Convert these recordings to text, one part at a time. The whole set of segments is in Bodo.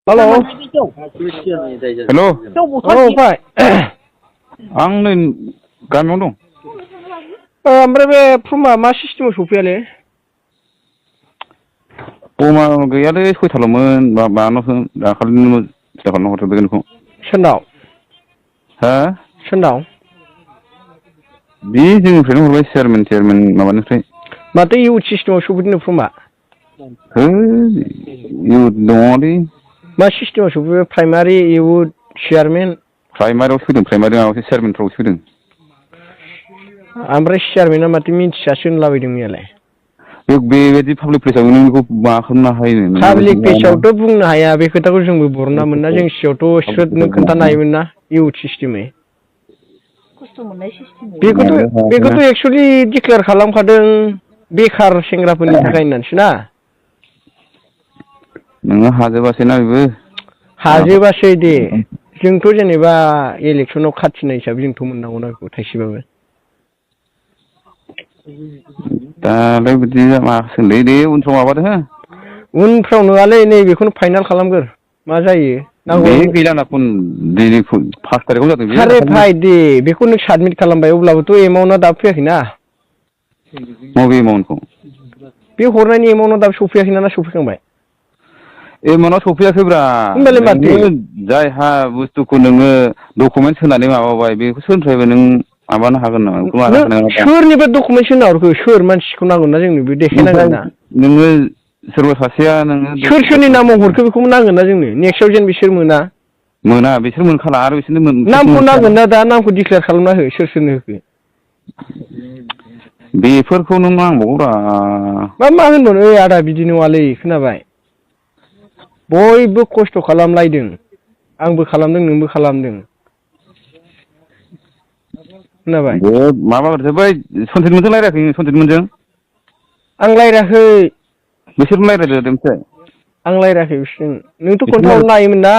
हेलो हेलो औ फंबाय आं नै गामियाव दं ओमफ्राय बे फर्मआ मा सिस्टेमाव सफैयालै फर्मआ गैयालै सयथाल'मोन माबानावसो दाखालिनो फिथा खालामना हरजोबदों बेखौ सोरनाव हा सोरनाव बे जोंनिफ्रायनो हरबाय चेयारमेन माबानिफ्राय माथो इउथ सिस्टेमाव सफैदों फर्मआ है इउथ दङलै मा सिस्टेमाव सफैबाय प्राइमारि इउथ चेयारमेन प्राइमारियावसो फैदों प्राइमारि माबासो चेयारमेनफ्रावसो फैदों ओमफ्राय चेयारमेना माथो मिन्थियासो होनलाबायदों मैयालाय बेबायदि पाब्लिक प्लेसाव नों बेखौ मा खालामनो हायो पाब्लिक प्लेसावथ' बुंनो हाया बे खोथाखौ जोंबो बरना मोना जों सिगाङावथ' स्रोद नों खोन्थानो हायोमोन ना इउथ सिस्टेमै बेखौथ' एक्सुवेलि डिक्लेयार खालामखादों बेखार सेंग्राफोरनि थाखाय होननानैसो ना नोङो हाजोबासैना बेबो हाजोबासै दे जोंथ' जेनेबा इलेक्सनाव खाथिनाय हिसाबै जोंथ' मोननांगौना बेखौ थाइसेबाबो दालाय बिदि मासोलै दे उनफ्राव माबादो हो उनफ्राव नङालै नैबेखौनो फाइनाल खालामगोर मा जायो नांगौ बे गैलाना दिनै 5 थारिखआव जादों बे आरे भाइ दे बेखौ नों साबमिट खालामबाय अब्लाबोथ' एमाउन्टआ दाबो फैयाखैना बबे एमाउन्टखौ बे हरनायनि एमाउन्टआ दाबो सफैयाखैना ना सफैखांबाय एमाउन्टआ सफैयाखैब्रा होमबालाय माथो नोङो जायहा बुस्थुखौ नोङो डकुमेन्टस होनानै माबाबाय बेखौ सोरनिफ्रायबो नों माबानो हागोन नामा बेखौ लानो नों हानाय नङा दा सोरनिफ्राय डकुमेन्टस होनाहरखो सोर मानसिखौ नांगोन ना जोंनो बे देखायनांगोन ना नोङो सोरबा सासेया नोङो सोर सोरनि नामाव हरखो बेखौबो नांगोन ना जोंनो नेक्स्टआव जेन बिसोर मोना बिसोर मोनखाला आरो बिसोरनो नामखौ नांगोन ना दा नामखौ डिक्लेयार खालामना हो सोर सोरनो होखो बेफोरखौ नों नांबावगौब्रा मा होनबावनो ओइ आदा बिदि नङालै खोनाबाय बयबो खस्थ' खालामलायदों आंबो खालामदों नोंबो खालामदों खोनाबाय बे माबाग्रोदो बै सनजितमोनजों रायज्लायाखै सनजितमोनजों आं रायज्लायाखै बिसोरजों रायज्लायदो ओमफ्राय आं रायज्लायाखै बिसोरजों नोंथ' बिसोर खोन्थाहरनो हायोमोन ना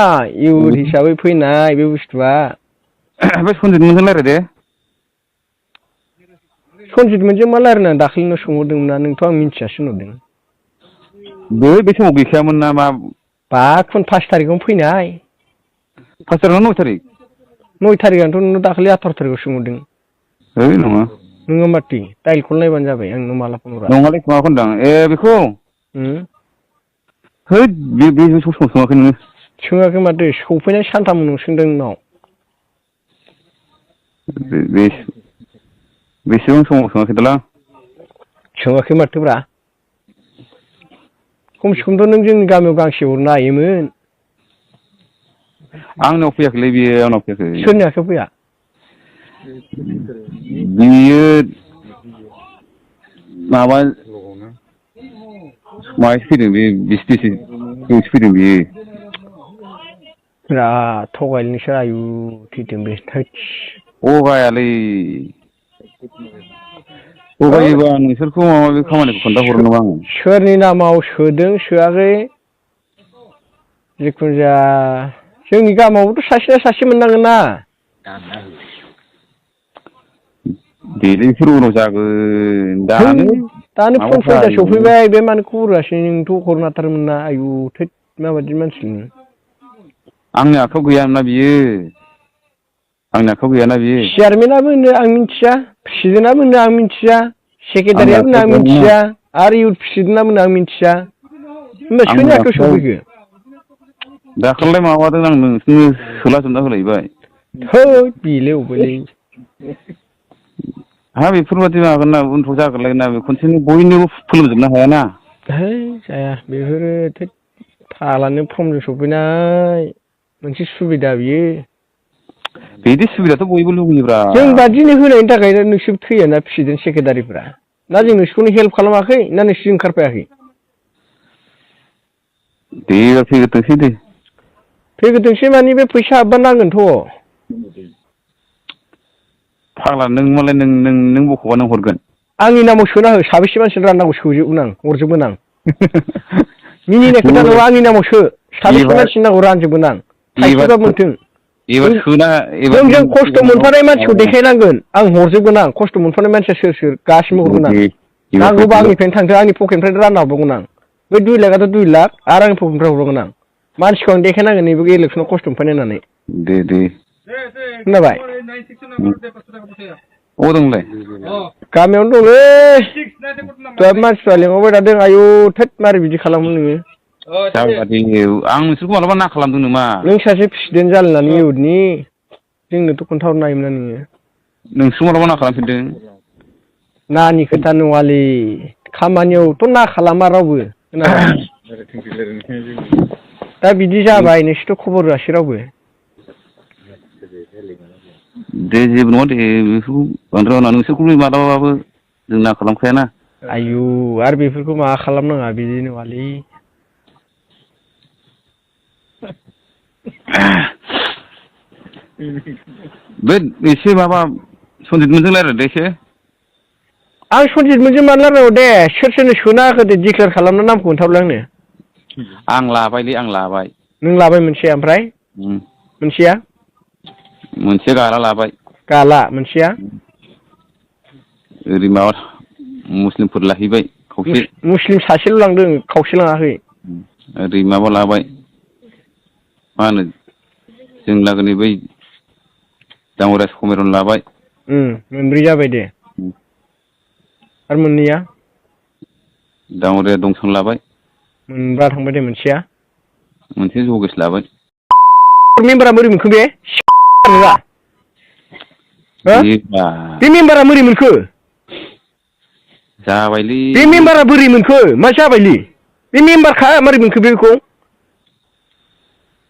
इउथ हिसाबै फैनाय बे बुस्थुआ बे सनजितमोनजों रायज्लायदो सनजितमोनजों मा रायज्लायनानै दाख्लैनो सोंहरदोंमोन ना नोंथ' आं मिन्थियासो होनहरदों बे समाव गैखायामोन ना मा 5 थारिखआवनो फैनाय 5 थारिख ना 9 थारिख 9 थारिखआनोथ' नोंनाव दाखालि 18 थारिखआव सोंहरदों है नङा नोङो माथो डाइलखौ नायबानो जाबाय आं नोंनाव माला फन हरा नङालै माबाखौ होनदां बेखौ है बे समाव सोङाखै नोङो सोङाखै माथो सफैनाय सानथाम उनाव सोंदों नोंनाव बेसेबां समाव सोङाखै दालां सोङाखै माथोब्रा खमसे खमथ' नों जोंनि गामियाव गांसे हरनो हायोमोन आंनाव फैयाखैलै बियो आंनाव फैयाखै सोरनि आखायाव फैया बियो माबा माहायसो फैदों बे बिसतिसो फैदों बियो बिराद थगायलै नोंसोर आयु थैथों बे थगायालै थगायोबा नोंसोरखौ माबा माबि खामानिखौ खोन्थाहरनो नामा आङो सोरनि नामाव सोदों सोआखै जिखुनु जाया जोंनि गामियावबोथ' सासे नङा सासे मोननांगोन ना बेलाय बेफोर उनाव जागोन दानो फन 6ता सफैबाय बे मानो खबर होआसै नोंथ' हरनो हाथारोमोन ना आयु थोद माबायदि मानसि नोङो आंनि आखायाव गैयाना बियो आंनि आखायाव गैयाना बियो चेयारमेनाबो होनो आं मिथिया प्रेसिडेन्टआबो होनो आं मिथिया सेक्रेटारियाबो होनो आं आखायाव गैयामोन मिथिया आरो इउथ प्रेसिडेन्टआबो होनो आं मिथिया होमबा सोरनि आखायाव सफैखो दाखालिलाय माबादों आं नोंसोरनो सोलाजोबना होलायबाय थोद बेलाय अबेलै हा बेफोरबायदि माबागोन ना उनफ्राव जागोनलाय ना खनसेनो बयनोबो फोलोमजोबनो हायाना है जाया बेफोरो थोद फाग्लानो फर्मजों सफैनाय मोनसे सुबिदा बियो बिदि सुबिदाथ' बयबो लुगैयोब्रा जों बादिनो होनायनि थाखायनो नोंसोर थैयाना प्रेसिडेन्ट सेक्रेटारिफ्रा ना जों नोंसोरखौनो हेल्प खालामाखै ना नोंसोर ओंखारफायाखै दे फैग्रोथोंसै दे फैग्रोथोंसै माने बे फैसा हाबबा नांगोनथ' फाग्ला नों मालाय नों बख'बा नों हरगोन आंनि नामाव सोना हो साबेसे मानसिनो राननांगौ सोजोबगोन आं हरजोबगोन आं मिनिनाय खोथा नङा आंनि नामाव सो साबेसे मानसिनो नांगौ रानजोबगोन आं थाइसेबा मोन्थों नों खस्थ' मोनफानाय मानसिखौ देखायनांगोन आं हरजोबगोन आं खस्थ' मोनफानाय मानसिया सोर सोर गासिबो हरगोन आं नांगौबा आंनिफ्रायनो थांथों आंनि पकेटनिफ्रायनो रानना हरबावगोन आं बै 2 लाखआथ' 2 लाख आरो आंनि पकेटनिफ्राय हरबावगोन आं मानसिखौ आं देखायनांगोन नैबे इलेक्सनाव खस्थ' मोनफानाय होननानै दे खोनाबाय अ दंलाय गामियावनो दंलै दा मानसिफ्रा लिंहरबाय थादों आयु थोद मारै बिदि खालामो नोङो जाबादि आं नोंसोरखौ मालाबा ना खालामदों नामा नों सासे प्रेसिडेन्ट जालायनानै इउथनि जोंनोथ' खोन्थाहरनो हायोमोन ना नोङो नोंसोर मालाबा ना खालामफिनदों नानि खोथा नङालै खामानियावथ' ना खालामा रावबो खोनाबाय दा बिदि जाबाय नोंसोरथ' खबर होआसै रावबो दे जेबो नङा दे बेफोरखौ बांद्राय उनाव नोंसोरखौ मालाबाबो जों ना खालामखायाना आयु आरो बेफोरखौ माबा खालामनाङा बिदि नङालै बे एसे माबा सनजितमोनजों रायज्लायदो एसे आं सनजितमोनजों मानो रायलायनांगौ दे सोर सोरनो सोना होखो दे डिक्लेयार खालामना नामखौ खोन्थाहरलाय आंनो आं लाबायलै आं लाबाय नों लाबाय मोनसे ओमफ्राय मोनसेया मोनसे गाला लाबाय गाला मोनसेया ओरै माबा मुस्लिमफोर लाहैबाय खावसे मुस्लिम सासेल' लांदों खावसे लाङाखै ओरै माबा लाबाय मा होनो जों लागोनि बै दाङरिया समिरन लाबाय मोनब्रै जाबाय दे आरो मोननैया दाङरिया दंसन लाबाय मोनबा थांबाय दे मोनसेया मोनसे जगेस लाबाय मेम्बारा बोरै मोनखो बे नङा बे मेम्बारा बोरै मोनखो जाबायलै बे मेम्बारा बोरै मोनखो मा जाबायलै बे मेम्बारखा मारै मोनखो बेखौ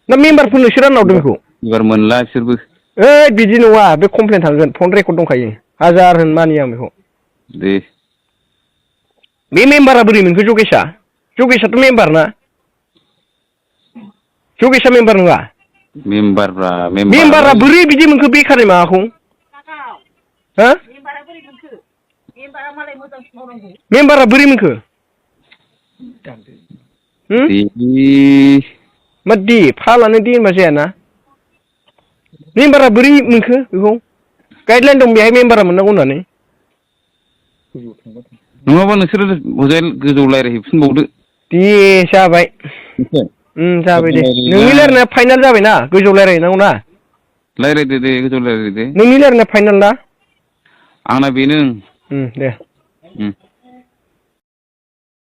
ना मेम्बारफोरनोसो रानना हरदों बेखौ एबार मोनला बिसोरबो ओइ बिदि नङा बे कमप्लेन थांगोन फन रेकर्ड दंखायो हाजार होन मानिया आं बेखौ दे बे मेम्बारा बोरै मोनखो जगेशआथ' मेम्बार ना जगेशआ मेम्बार नङा मेम्बारब्रा मेम्बारा बोरै बिदि मोनखो बेखारनि माबाखौ हो मेम्बारा बोरै मोनखो मा दे फालानो दे होनबा जायाना मेम्बारा बोरै मोनखो बेखौ गाइडलाइन दं बेहाय मेम्बारा मोननांगौ होननानै नङाबा नोंसोरो हजाय गोजौ रायज्लायहैफिनबावदो दे जाबाय जाबाय दे नोंनि रायलायनाया फाइनाल जाबायना गोजौ रायज्लायहैनांगौ ना रायज्लायदो दे गोजौ रायज्लायदो नोंनि रायलायनाया फाइनाल ना आंना बेनो दे